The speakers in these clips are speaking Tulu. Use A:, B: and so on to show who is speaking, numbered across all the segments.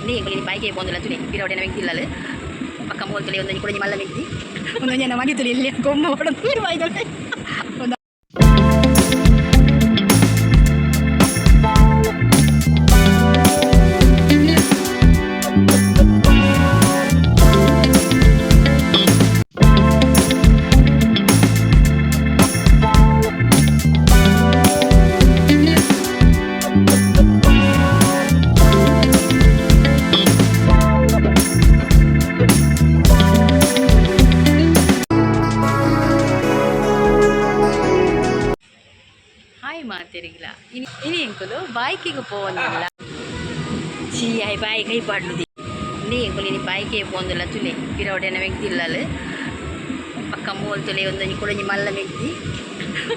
A: ನೀ ಎಂಕುಲು ಬೈಕೆ ಪೋಂದುಲ್ಲ ತುಲೆ ಪಿರವಡೆನ ಮೆಗ್ದಿಲ್ಲಲು ಪಕ್ಕ ಮೋಲ್ ತುಲೆ ಒಂದೊಂಜಿ ಕುಡೊಂಜಿ ಮಲ್ಲ ಮೆಗ್ದಿ ಒಂದೊಂಜಿ ಎನ್ನ ಮಗೆ ತುಲೆ ಇಲ್ಲಿ ಗೊಂಬೆ ಓಡೊಂದು ಬಾಯ್ದೊಳೆ. ಹಾಯ್ ಮಾತೆರಿಗ್ಲ ಇನಿ ಇನಿ ಎಂಕುಲು ಬಾಯ್ಕಿಗೆ ಪೋವೊಂದುಲ್ಲ. ಚೀ ಆಯ್ ಬಾಯಿ ಕೈ ಪಾಡ್ಲುದಿ. ನೀ ಎಂಕುಲು ಇನಿ ಬಾಯ್ಕೆ ಪೋವೊಂದುಲ್ಲ ತುಲೆ ಪಿರವಡೆನ ಮೆಗ್ದಿಲ್ಲಲು ಪಕ್ಕ ಮೋಲ್ ತುಲೆ ಒಂದೊಂಜಿ ಕುಡೊಂಜಿ ಮಲ್ಲ ಮೆಗ್ದಿ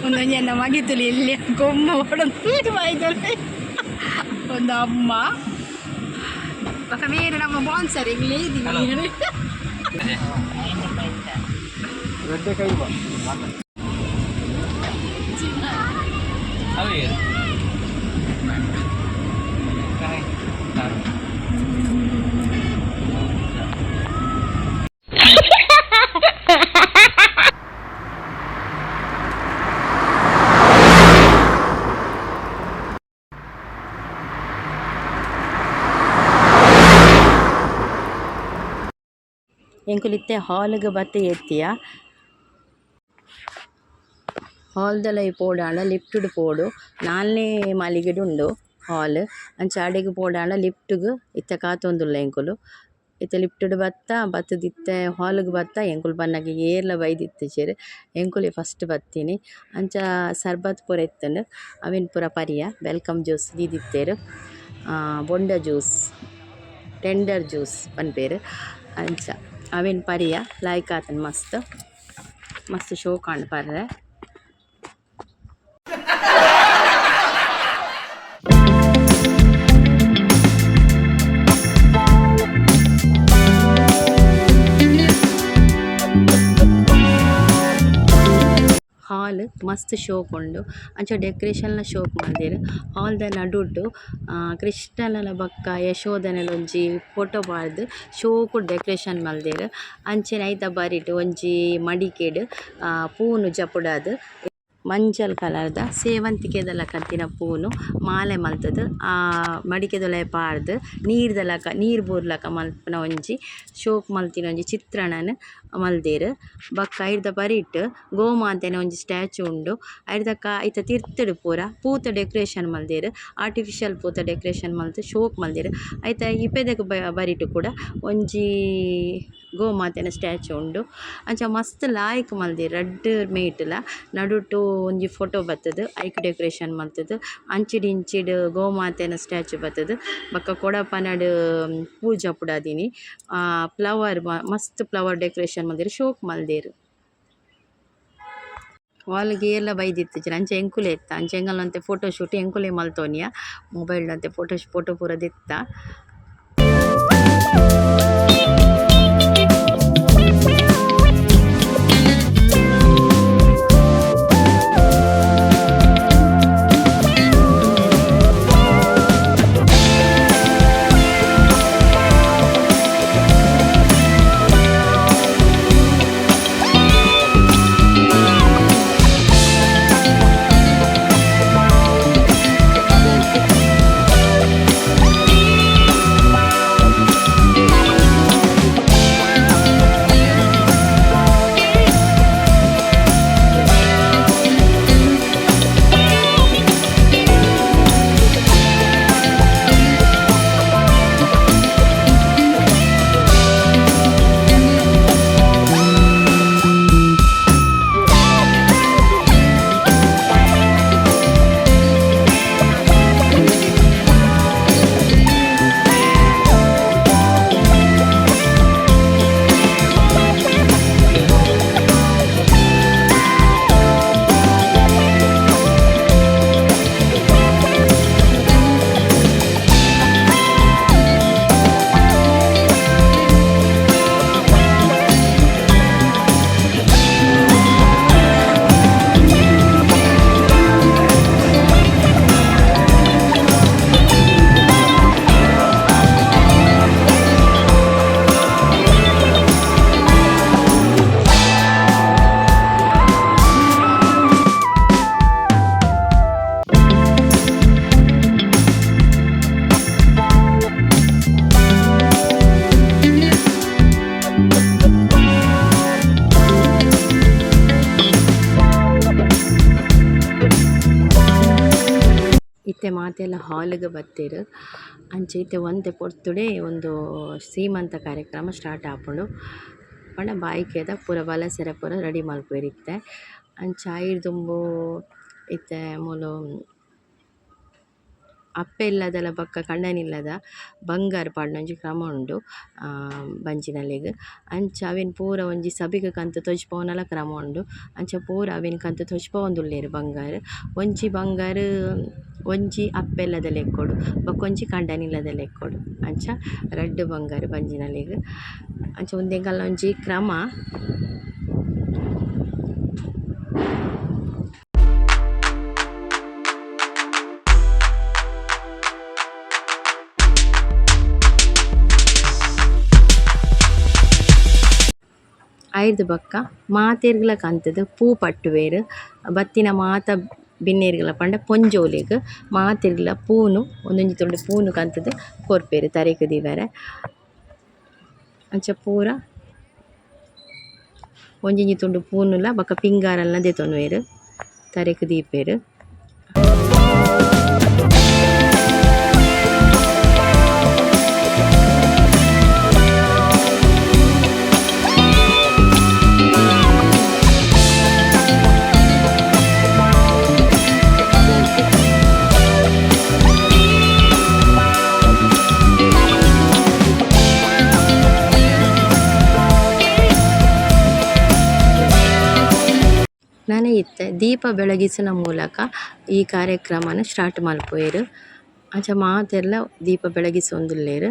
A: ಒಂದೊಂಜಿ ಎನ್ನ ಮಗೆ ತುಲೆ ಇಲ್ಲಿ ಗೊಂಬೆ ಓಡೊಂದು ಬಾಯ್ದೊಳೆ. ಒಂದು ಅಮ್ಮ ಪಕ್ಕ ಮೇರೆ ನಮ್ಮ ಬಾನ್ಸರ್ ಇಲ್ಲಿ.
B: ರೆಡ್ಡೆ ಕೈ ಬಾ.
A: ಎಂಕುಲಿತ್ತೆ ಹಾಲ್ಗ್ ಬತ್ತ್ ಎತ್ತಿಯ. ಹಾಲ್ದಲೈ ಪೋಡಾಂಡ ಲಿಫ್ಟ್ ಪೋಡು. ನಾಲ್ನೇ ಮಾಳಿಗೆಡ್ ಉಂಡು ಹಾಲ್. ಅಂಚ ಅಡೆಗ್ ಪೋಡಾಂಡ ಲಿಫ್ಟ್ ಗ್ ಇತ್ತೆ ಕಾತೊಂದುಲ್ಲ ಎಂಕುಲು. ಇತ್ತೆ ಲಿಫ್ಟ್ ಡ್ ಬತ್ತ ಬತ್ತುದು ಇತ್ತೆ ಹಾಲ್ ಗ್ ಬತ್ತ. ಎಂಕುಲು ಬನ್ನಗ ಏರ್ಲ ಬೈದಿತ್ತಿಜೆರ್. ಎಂಕುಲೆ ಫಸ್ಟ್ ಬತ್ತಿನಿ. ಅಂಚ ಸರ್ಬತ್ ಪೂರ ಇತ್ತುಂಡು. ಅವೆನ್ ಪೂರ ಪರಿಯ. Welcome juice ದೀದಿತ್ತೆರ್. ಬೊಂಡ ಜ್ಯೂಸ್, ಟೆಂಡರ್ ಜ್ಯೂಸ್ ಪನ್ಪೆರ್. ಅಂಚ ಅವೆನ್ ಪರಿಯ. ಲಾಯ್ಕ್ ಆತುಂಡು ಮಸ್ತ್ ಮಸ್ತ್ ಶೋಕಾಂಡ್ ಪರ್ರೆ. ಹಾಲ್ ಮಸ್ತ್ ಶೋಕ್ ಉಂಡು. ಅಂಚ ಡೆಕೊರೇಷನ್ ಲ ಶೋಕ್ ಮಲ್ದೆರ್. ಹಾಲ್ ದ ನಡುಟ್ ಕೃಷ್ಣನ ಬೊಕ್ಕ ಯಶೋದೆನ ಒಂಜಿ ಫೊಟೊ ಪಾಡ್ದ್ ಶೋಕುಡು ಡೆಕೊರೇಷನ್ ಮಲ್ದೆರ್. ಅಂಚನೆ ಐತ ಬರಿಟ್ ಒಂಜಿ ಮಡಿಕೆಡ್ ಪೂನು ಜಪುಡಾದ್ ಮಂಜಲ್ ಕಲರ್ ದ ಸೇವಂತಿಗೆದ ಲಕಂತಿನ ಪೂನು ಮಾಲೆ ಮಲ್ತುದು ಆ ಮಡಿಕೆದುಲಾಯಿ ಪಾಡ್ದ್ ನೀರ್ದ ಲಕ ನೀರ್ ಬೂರ್ಲಕ ಮನ್ಪುನ ಒಂಜಿ ಶೋಕು ಮಲ್ತಿನ ಒಂಜಿ ಚಿತ್ರಣನ್ ಮಲ್ದೆರ್. ಬೊಕ್ಕ ಐತ ಬರಿಟ್ ಗೋಮಾತೆನ ಒಂಜಿ ಸ್ಟ್ಯಾಚ್ಯೂ ಉಂಡು. ಐರ್ದ ಐತ ತಿರ್ತುಡು ಪೂರ ಪೂತ ಡೆಕೊರೇಷನ್ ಮಲ್ದೆರ್. ಆರ್ಟಿಫಿಷಿಯಲ್ ಪೂತ ಡೆಕೊರೇಷನ್ ಮಲ್ತ್ ಶೋಕು ಮಲ್ದೆರ್. ಐತ ಇಪೆದ ಬರಿಟ್ ಕೂಡ ಒಂಜಿ ಗೋಮಾತೆನ ಸ್ಟ್ಯಾಚ್ಯೂ ಉಂಡು. ಅಂಚ ಮಸ್ತ್ ಲಾಯ್ಕ್ ಮಲ್ದೆರ್ ರಡ್ಡ್ ಮೈಟ್ಲ. ನಡುಟು ಒಂಜಿ ಫೊಟೊ ಬತ್ತುದು ಐಕ್ ಡೆಕೊರೇಷನ್ ಮಲ್ತುದು ಅಂಚಿಡ್ ಇಂಚಿಡ್ ಗೋಮಾತೆನ ಸ್ಟ್ಯಾಚ್ಯೂ ಬತ್ತುದು ಬೊಕ್ಕ ಕೊಡಪನಡ್ ಪೂ ಜಪುಡಾದಿನಿ ಫ್ಲವರ್ ಮಸ್ತ್ ಫ್ಲವರ್ ಡೆಕೊರೇಷನ್ ಮಲ್ದೆರ್, ಶೋಕು ಮಲ್ದೆರ್. ಹಾಲ್ ಗ್ ಏರ್ಲ ಬೈದಿತ್ತಿಜೆರ್. ಅಂಚ ಎಂಕುಲೆ ಇತ್ತ. ಅಂಚ ಎಂಕಲ್ನ ಒಂತೆ ಫೊಟೊ ಶೂಟ್ ಎಂಕುಲೆ ಮಲ್ತೊನಿಯ. ಮೊಬೈಲ್ ಡ್ ಒಂತೆ ಫೊಟೊ ಫೊಟೊ ಪೂರ ದೆತ್ತ. ಇತ್ತೆ ಮಾತೆಲ್ಲ ಹಾಲ್ ಗ್ ಬತ್ತೆರ್ ಅಂಚ ಇತ್ತೆ ಒಂತೆ ಪೊರ್ತುಡೆ ಉಂದು ಸೀಮಂತ ಕಾರ್ಯಕ್ರಮ ಸ್ಟಾರ್ಟ್ ಆಪುಂಡು ಪಂಡ ಬಾಯಿಕೆದ ಪೂರ ಬಲಸೆರೆ ಪೂರ ರೆಡಿ ಮನ್ಪುವೆರ್ ಇತ್ತೆ. ಅಂಚ ಐರ್ದ್ ದುಂಬು ಇತ್ತೆ ಮೂಲು ಅಪ್ಪೆ ಇಲ್ಲದಲ ಬೊಕ ಕಂಡನಿ ಇಲ್ಲದ ಬಂಗಾರ್ ಪಾಡುನ ಒಂಜಿ ಕ್ರಮ ಉಂಡು ಬಂಜಿನಲ್ಲೆಗ್ ಅಂಚ ಅವೆನ್ ಪೂರ ಒಂಜಿ ಸಭೆಕ್ ಕಂತ್ ತೋಜ್ಪಾವುನಲ ಕ್ರಮ ಉಂಡು. ಅಂಚ ಪೂರ ಅವೆನ್ ಕಂತ್ ತೋಜ್ಪಾವೊಂದುಲ್ಲೆರ್ ಬಂಗಾರ್ ಒಂಜಿ ಬಂಗಾರ್ ಒಂಜಿ ಅಪ್ಪೆ ಇಲ್ಲದ ಲೆಕ್ಕೊಡು ಬಕೊಂಜಿ ಕಂಡನಿ ಇಲ್ಲದ ಲೆಕ್ಕೊಡು ಅಂಚ ರಡ್ಡ್ ಬಂಗಾರ್ ಬಂಜಿನಲ್ಲೆಗ್ ಅಂಚ ಉಂದು ಎಂಕಲ್ನ ಒಂಜಿ ಕ್ರಮ. ಐರ್ದ್ ಬೊಕ್ಕ ಮಾತೆರ್ಗ್ಲ ಕಂತುದು ಪೂ ಪಟ್ಟುವೆರ್ ಬತ್ತಿನ ಮಾತ ಬಿನ್ನೆರ್ಗ್ಲ ಪಂಡ ಪೊಂಜೋವುಲೆಗ್ ಮಾತೆರ್ಗ್ಲ ಪೂನು ಒಂಜೊಂಜಿ ತುಂಡು ಪೂನು ಕಂತುದು ಕೊರ್ಪೆರ್ ತರೆಕ್ ದೀವರೆ. ಅಂಚ ಪೂರ ಒಂಜೊಂಜಿ ತುಂಡು ಪೂನುಲ ಬೊಕ ಪಿಂಗಾರಲ ದೆತೊನುವೆರ್ ತರೆಕ್ ದೀಪೆರ್. ನನ ಇತ್ತೆ ದೀಪ ಬೆಳಗಿಸುನ ಮೂಲಕ ಈ ಕಾರ್ಯಕ್ರಮನ್ ಸ್ಟಾರ್ಟ್ ಮನ್ಪುವೆರ್ ಅಂಚ ಮಾತೆರ್ಲ ದೀಪ ಬೆಳಗಿಸೊಂದುಲ್ಲೆರ್.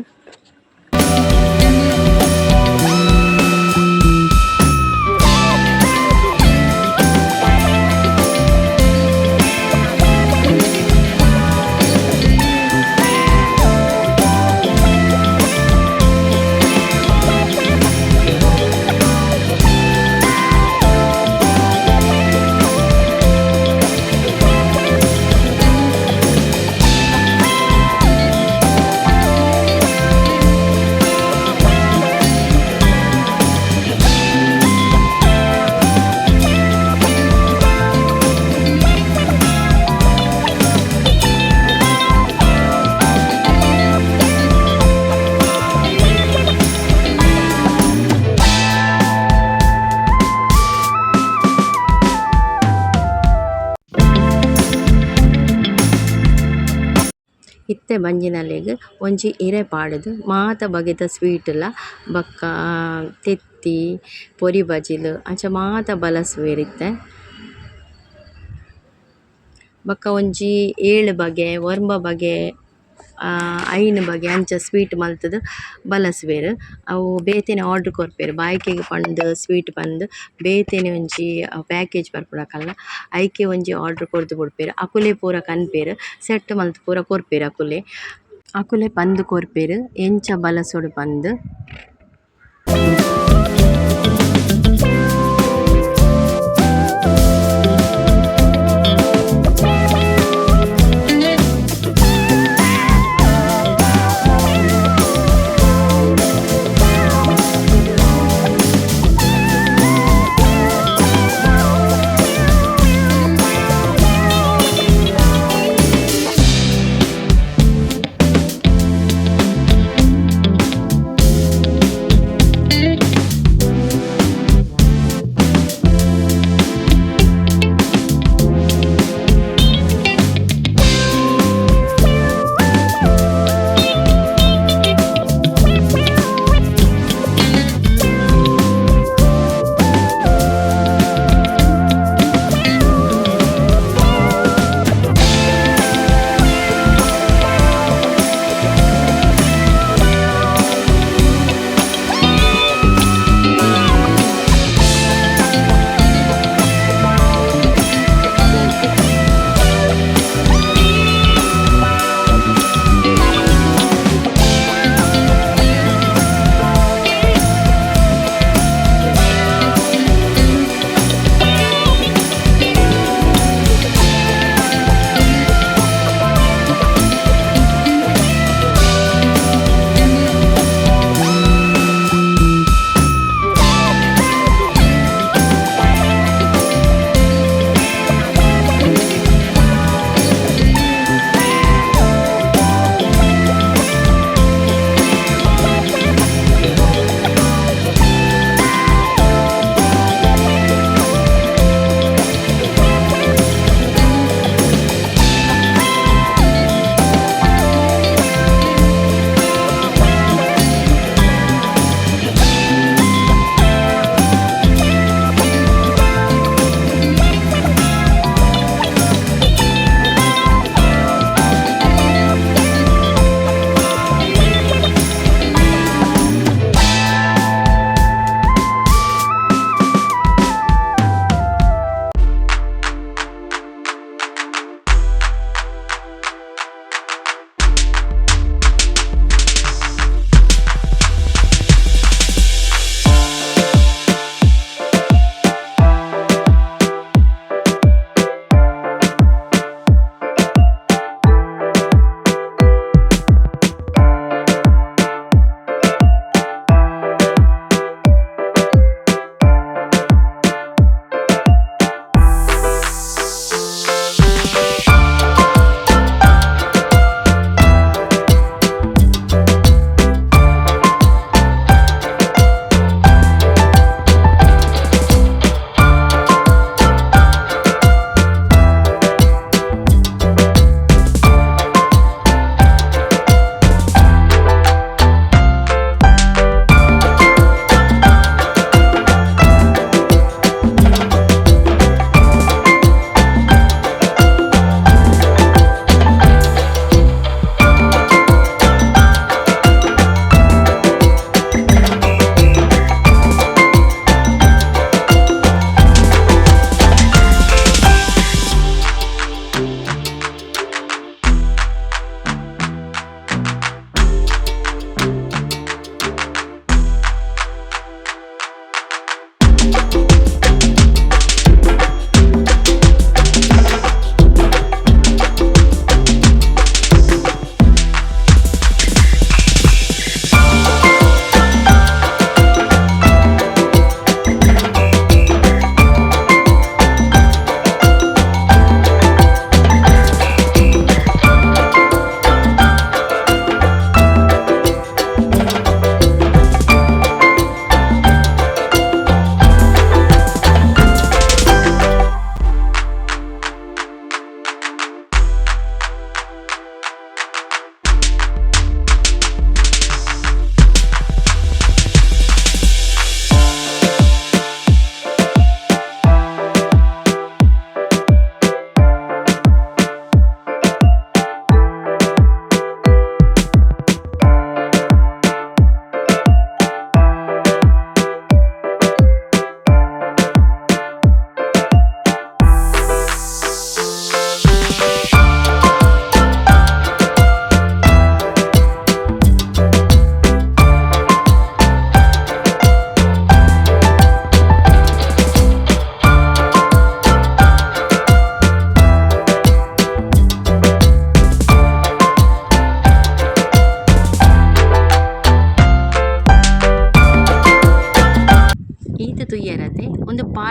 A: ಇತ್ತೆ ಬಂಜಿನಲ್ಲೆಗ್ ಒಂಜಿ ಇರೆ ಪಾಡುದು ಮಾತ ಬಗೆತ ಸ್ವೀಟ್ ಲ ಬೊಕ್ಕ ತೆತ್ತಿ ಪೊರಿ ಬಜಿಲ್ ಅಂಚ ಮಾತ ಬಲಸುವೆರ್ ಇತ್ತೆ. ಬೊಕ್ಕ ಒಂಜಿ ಏಳ್ ಬಗೆ ಒರ್ಂಬ ಬಗೆ ಐನ್ ಬಗೆ ಅಂಚ ಸ್ವೀಟ್ ಮಲ್ತುದು ಬಲಸುವೆರ್ ಅವು ಬೇತೆನೆ ಆರ್ಡರ್ ಕೊರ್ಪೆರ್ ಬಾಯ್ ಕೆಗ್ ಪಂದ್ ಸ್ವೀಟ್ ಪಂದ್ ಬೇತೆನೆ ಒಂಜಿ ಪ್ಯಾಕೇಜ್ ಬರ್ಪುಂಡು ಅಕಲ್ನ ಐಕೆ ಒಂಜಿ ಆರ್ಡರ್ ಕೊರ್ದು ಬುಡ್ಪೆರ್ ಅಕುಲೆ ಪೂರ ಕನ್ಪೆರ್ ಸೆಟ್ಟ್ ಮಲ್ತ್ ಪೂರ ಕೊರ್ಪೆರ್ ಅಕುಲೆ. ಅಕುಲೆ ಪಂದ್ ಕೊರ್ಪೆರ್ ಎಂಚ ಬಲಸೊಡು ಪಂದ್.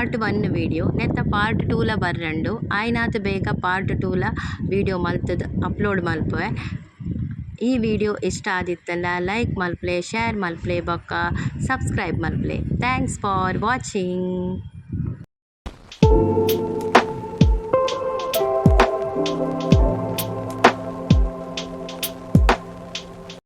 A: ಪಾರ್ಟ್ 1 ವಿಡಿಯೋ ನೆತ್ತ ಪಾರ್ಟ್ 2 ಲ ಬರ್ರೆ ಆಯಿನಾತ್ ಬೇಗ ಪಾರ್ಟ್ 2 ಲ ವಿಡಿಯೋ ಮಲ್ತುದು ಅಪ್ಲೋಡ್ ಮಲ್ಪುವೆ. ಈ ವಿಡಿಯೋ ಇಷ್ಟ ಆದಿತ್ತಂಡ ಲೈಕ್ ಮಲ್ಪುಲೆ, ಶೇರ್ ಮಲ್ಪುಲೆ ಬೊಕ್ಕ ಸಬ್ಸ್ಕ್ರೈಬ್ ಮಲ್ಪುಲೆ. Thanks for watching.